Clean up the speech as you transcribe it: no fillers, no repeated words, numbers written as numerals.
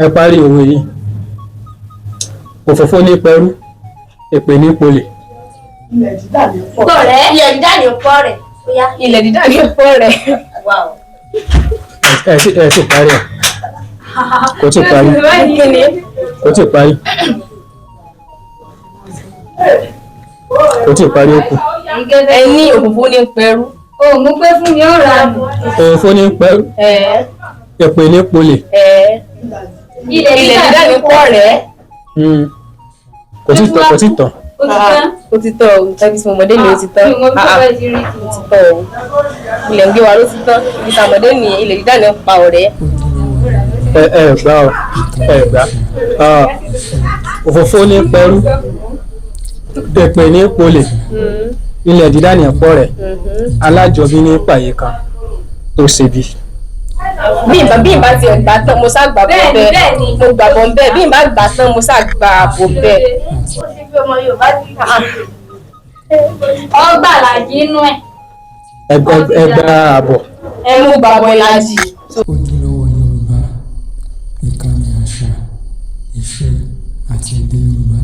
Ẹ parí òwe yìí. Òfófó ní pẹrú, èpè ní polè. Ilẹ̀ dídà ní pọ̀. Pọ̀ rẹ̀. Ilẹ̀ dídà ní pọ̀ rẹ̀. Ó yá. Ilẹ̀ dídà ní pọ̀ rẹ̀. Wow. Ẹ sì parí ẹ. Kò tí ì parí. Kí ni? Kò tí ì parí. Kò tí ì parí, ó kù. Ẹ ní òfófó ní pẹrú. O mú pé fún mi ó ra nù. Òfófó ní pẹrú, èpè ní polè. Ilẹ̀ Ilẹ̀ dídà ní pọ̀ rẹ̀. Kò tí ì tán, kò tí ì tán. Ó ti tán. Ó ti tán o, tàbí tí mo mọ̀dé ni ó ti tán. Mi ò mọ bí Ah, ah, bàbá ti rí ó tiwọn. ti tán o. Ilẹ̀ ń gbé wa ló ti tán. Ibi tàmọ̀dé ni ilẹ̀ dídà ní pa ọ̀rẹ́. Ẹ gbá o, ẹ gbá. Ah, òfófó ní pẹrú, èpè ní polè, ilẹ̀ dídà ní pọ̀ rẹ̀, alájọbí ní pàyè kan tó ṣebi. Bí n bá tiẹ̀ gbà tán, mo sá gbà bọ̀ Bẹ́ẹ̀ni, bẹ́ẹ̀. bẹ́ẹ̀ni. Mo gbà bọ̀ bẹ́ẹ̀. Bí n bá gbà tán, mo sá gbà bọ̀ bẹ́ẹ̀. Ó ṣe bí ọmọ Yorùbá ti Ọgbà làjì inú ẹ̀. Ẹ gbá àbọ̀. Ẹ mú gbàbọ̀ ìlàjì. Ojúlówó Yorùbá, ìkànnì àṣà, ìṣe àti èdè Yorùbá.